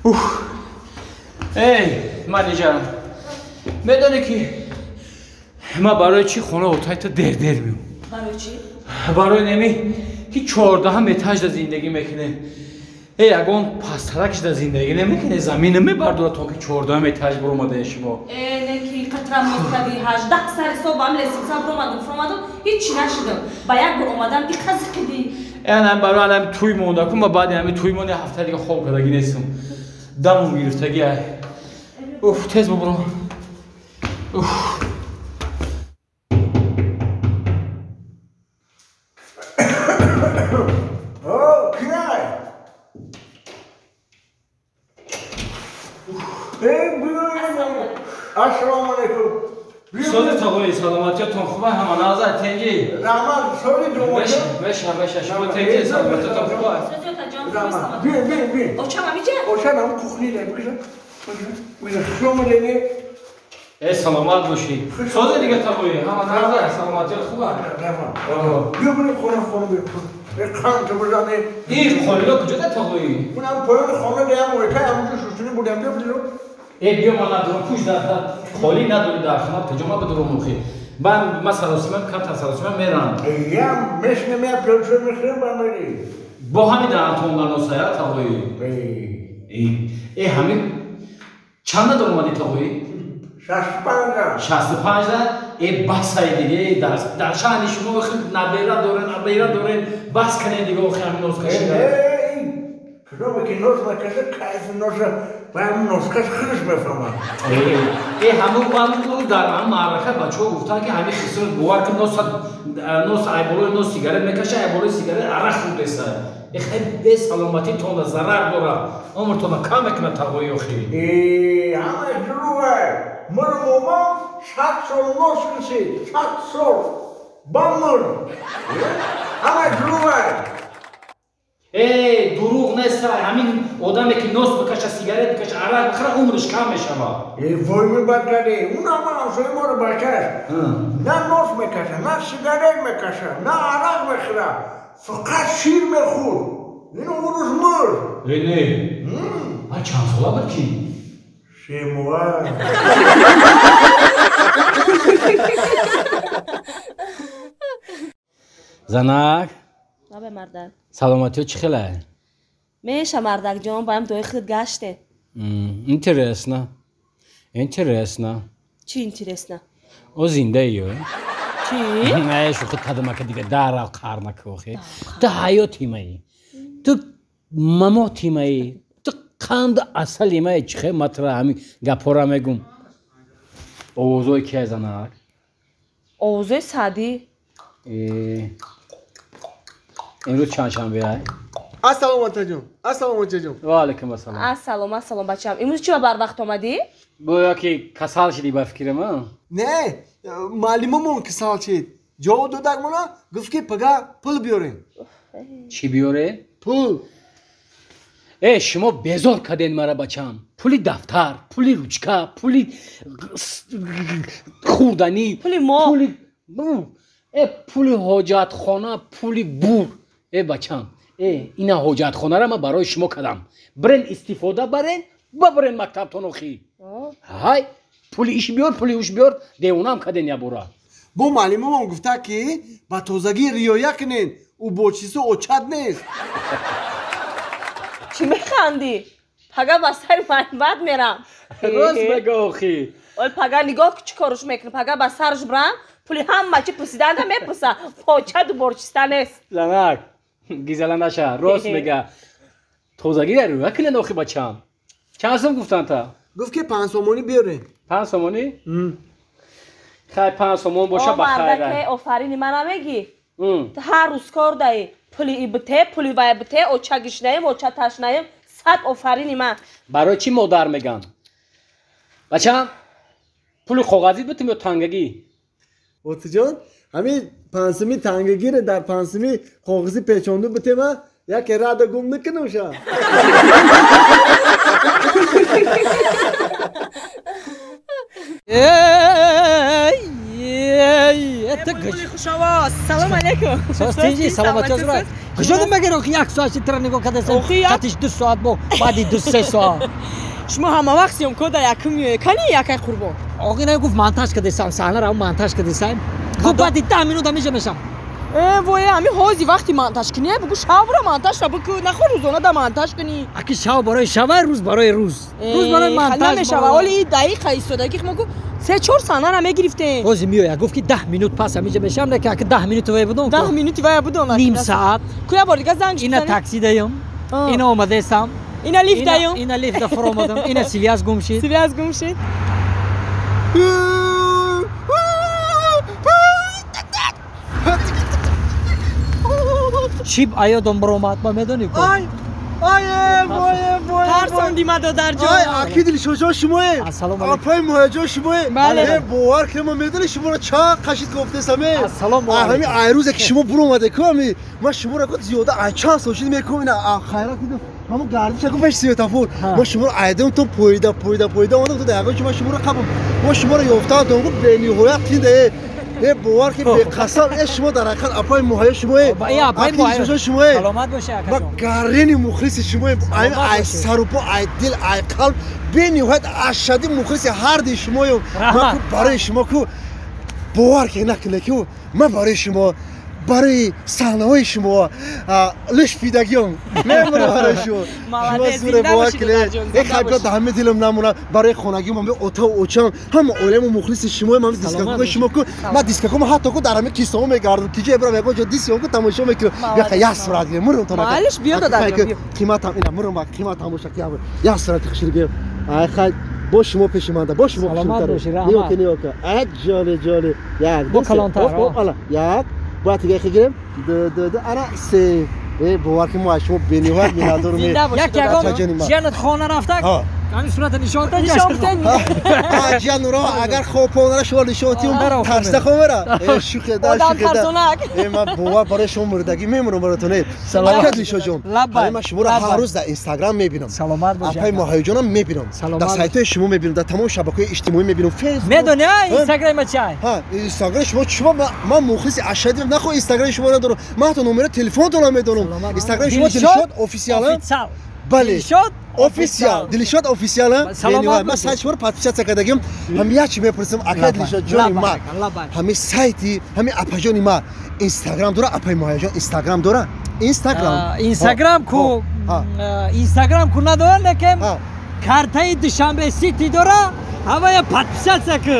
Уф. Эй, манижа. Медонӣ ки ман барои чӣ хона отайта дер-дер меом? Барои чӣ? Барои неми ки 14 этажда зиндагӣ мекунӣ. Э, ягон пасттаракшда зиндагӣ намекунӣ, замин намебардорад то ки 14 этаж биромадаe шумо. Э, не ки қатра москади 18 сари собам лесица биромадам, фуромадам, ҳеҷ нашидам. Ба як бор омадам, иқазиқидӣ. Э, ана барои анами тӯй монда ку, ман баъди ҳами тӯй монда ҳафта дига хоб кардагӣ нестам. Дамум гирифтагӣ ай. Уф, тез бубро. Уф. Ассалому алайкум. Сози тағои, саломатиятон хуба, ҳама назар тенҷи. Раҳмат, сози домоҷон. Меша, меша, шумо тенҷи, саломатиятон хуба. Раҳмат. Бин, бин, бин. Очам амиҷа? Очам ам кухни дар, бикша. Бикша, хуш омадед. Э, саломат бошӣ. Сози дига тағои, ҳама назар, саломатият хуба. Раҳмат. Биё бирем хона, хона биё. Э, қанд бизане. Ин қолино куҷо дар тағои? Унам поёни хона даям, ойка, ҳамонҷо шустунӣ будам, биё бирем. Э, биё ман надорам, пуш дар холӣ надорӣ дар хона, куҷо ма бидорам охи? Ман саросимам, камтар саросимам мерам. Ям, мешнем, я пёлчо мехӯрем, ба мерӣ. Бо ҳами даҳантон наносая тағои. Э, ҳами чанд надор омадӣ тағои? 65. 65? Э, басай диге, дар шаҳри шумо охи набера дорен, набера дорен, бас канед диге охи ҳами нос кашида. Кадоме ки нос накаша, кайфи носа ба ҳамин носкаш худаш мефаҳмад. Э, ҳамун дар ҳамин маърака бачаҳо гуфтанд ки ҳамин хисро бовар кун, нос айболои нос сигарет мекаша, айболои сигарет арақ хӯрдеса. Э, хеле бесаломатитонда зарар дорад, умртонда кам мекунад тағои охи. Э, ҳамааш дурӯғ. Мир момам 100 сол нос кашид, 100 сол ба мир. Ҳамааш дурӯғ. Э, дурӯғ нест, ҳамин одаме ки нос бикаша, сигарет бикаша, арақ бихӯра, умраш кам мешавад. Э, вой мебад кардӣ, он ҳама ҳамсояи моро бачааш на нос мекаша, на сигарет мекаша, на арақ мехӯра, фақат шир мехӯрд. Ин рӯз мурд. Э, не. Ман чанд сола буд ки? 3 моҳа. Занак. Лабе мардак. Саломатиё чӣ хеле? Меша мардакҷон, ба ҳам дои худ гаште. Интересно. Интересно. Чӣ интересно? О зиндаиё. Чӣ? Не, шӯхи кадамака дига дарав қар накӯхи. Ту ҳаёти маи. Ту мамоти маи. Ту қанду асали маи. Чӣ хел матра ҳамин гапҳоро мегум. Овозҳои кия занак? Овозҳои Саъдӣ. Имрӯз чандшанбе ай? Ассалому атаҷон. Ассалому атаҷон. Ва алайкум ассалом. Ассалом, ассалом бачам. Имрӯз чӣ ба барвақт омадӣ? Боя ки касал шидӣ ба фикрам, а? Не, муаллимамон касал шид. Ҷавоб додакмона гуфт ки пага пул биёрем. Чӣ биёрем? Пул. Э, шумо безор карден мара бачам. Пули дафтар, пули ручка, пули хӯрданӣ, пули мо, пули э, пули ҳоҷатхона, пули бур. Э, бачам, э, ина ҳоҷатхонара ман барои шумо кардам. Бирен истифода барен, бабарен мактабтон охи. Ҳай, пули иш биёр, пули уш биёр, девонаам карден ябора. Бо муаллимамон гуфта ки ба тозагӣ риоя кунен, ӯ бо чизо очат нест. Чӣ механдӣ? Пага ба сари бад мерам. Рост мега охи. Ол пага нигоҳ чӣ корш мекунӣ, пага ба сарш бирам, пули ҳама чӣ пурсиданда мепурса, почаду борчиста нест. Занак, гизала наша, рост мега. Тозагиро риоя кунед охи бачам. Чанд сум гуфтанд та? Гуфт ки 5 сомонӣ биёрем. 5 сомонӣ? Хай, 5 сомон боша ба хайр. Офарини мана мегӣ? Ту ҳар рӯз кор даӣ. Пули и бите, пули вай бите, оча гишнаем, оча ташнаем, сад офарини ман. Барои чӣ модар меган? Бачам, пули коғазӣ битим ё тангагӣ? Отиҷон, ҳамин 5 сумӣ тангагиро дар 5 сумӣ коғазӣ печонду битема, яке рада гум накунуша. Эй, это хушовоз. Салом алейкум. Соз тинҷи, саломатӣ озурак. Куҷо мегир охи 1 соат чи тра нигоҳ кардасам? Қатиш 2 соат бо баъди 2-3 соат. Шумо ҳама вақт съёмка да якум меоед. Кани якай Қурбон? Охи на гуфт монтаж кардасам, саҳнаро монтаж кардасам. Гуфт баъди 10 минут ҳамеша мешам. Вой, ҳами ҳози вақти монтаж кунӣ, бугу шавра монтажра бикун, нахо рӯзона да монтаж кунӣ. Аки шав барои шава, рӯз барои рӯз. Рӯз барои монтаж. Намешава. Оли дақиқа истодагӣ мо гу 3-4 саҳнара мегирифтем. Ҳози меояд, гуфт ки 10 минут пас ҳамиҷа мешам, не ки аки 10 минут вай будам. 10 минути вай будам. Ним саат. Ку я бор дига занг Ина такси даём. Ина омадаестам. Ина лифт даём. Ина лифт да фуромадам. Ина связь гум шид. Связь гум шид. Чип аёдом баромад, ма медонӣ ку? Ай, ай, вой, вой. Тарсонди ма додарҷон. Ай, аки Дилшодҷон шумое. Ассалому алайкум. Апаи Муҳайяҷон шумое. Бале. Бовар кунед, ма медонӣ шуморо чанд қашид кофтесам. Ассалому алайкум. Ҳами айрӯзе ки шумо буромаде ку, ҳами ма шуморо ку зиёда ай чанд сол шуд мекунам, ина хайрат дидам. Ҳамон гардиша ку пеш светофор. Ма шуморо айдам то поида, поида, поида омадам то ягон чи ма шуморо қабам. Ма шуморо ёфтам, то гу бениҳоят қинда. Бовар ки беқасам, шумо дар ҳақиқат апаи Муҳайё шумое. Апаи Муҳайё шумое. Саломат бошед, акаҷон. Ма гарени мухлиси шумое. Ай сарупо, ай дил, ай қалб бениҳоят ашадди мухлиси ҳарди шумоем. Ма барои шумо ку бовар ки накунед ку ман барои шумо, барои саҳнаҳои шумо лиш фидагиём мемонам барои шумо. Шумо зуре бовар кунед. Хай биё ҳама дилам намонад барои хонагиам, ҳама отаву очам, ҳама оиламо мухлиси шумоем, ҳама дискакои шумо ку. Ман дискакомо ҳатто ку дар ҳами кисомо мегардам, ки ҷое бирам ягон ҷо дисиём ку тамошо мекунам. Бия як сурат гирем, мурам то Малиш биё додарҷон. Қиматам ина мурам, қиматам боша ки як сурати хушрӯ гирем. Ай хай бо шумо пеши манда, бо шумо Саломат бошед, раҳмат. Ниёка, ниёка. Ай ҷоли, ҷоли. Як, Бо калонтар. Ала, як. Бояд дига хигирем. Ду, ду, ду, ана се. Бовар ки мо аз шумо бениҳоят миннатдорем. Як ягон ҷиянат хона рафта, ҳамин сурата нишон та Нишон битен. Ҷиян нуро агар хобпонара шумо нишон тиюм, тарсда хомера. Шӯхе да, Одам шӯхе да. тарсонак. Ман бовар барои шумо мурдагӣ мемонам баротон. Ака Дилшодҷон, ман шуморо ҳар рӯз дар Инстаграм мебинам. Саломат бошед. Апаи Муҳайёҷонам мебинам. Дар сайтҳои шумо мебинам, дар тамоми шабакаҳои иҷтимоӣ мебинам. Фейсбук. Медонӣ, Инстаграми ма чай? Ҳа, Инстаграми шумо чумо ман мухлиси ашаддим. Нахо Инстаграми шумо надорам. Ман ҳатто номери телефонтонам медонам. Инстаграми шумо Дилшод официал. Бале. Дилшод официал. Дилшод официал. Ман сайти шуморо подписаться кардагим. Ҳам як чи мепурсам, ака Дилшод ҷони ма. Ҳами сайти, ҳами апаҷони ма Инстаграм дора, апаи Муҳайёҷон Инстаграм дора? Инстаграм. Инстаграм ку Инстаграм ку надора, лекин картаи Душанбе Сити дора, ҳамая подписаться ку.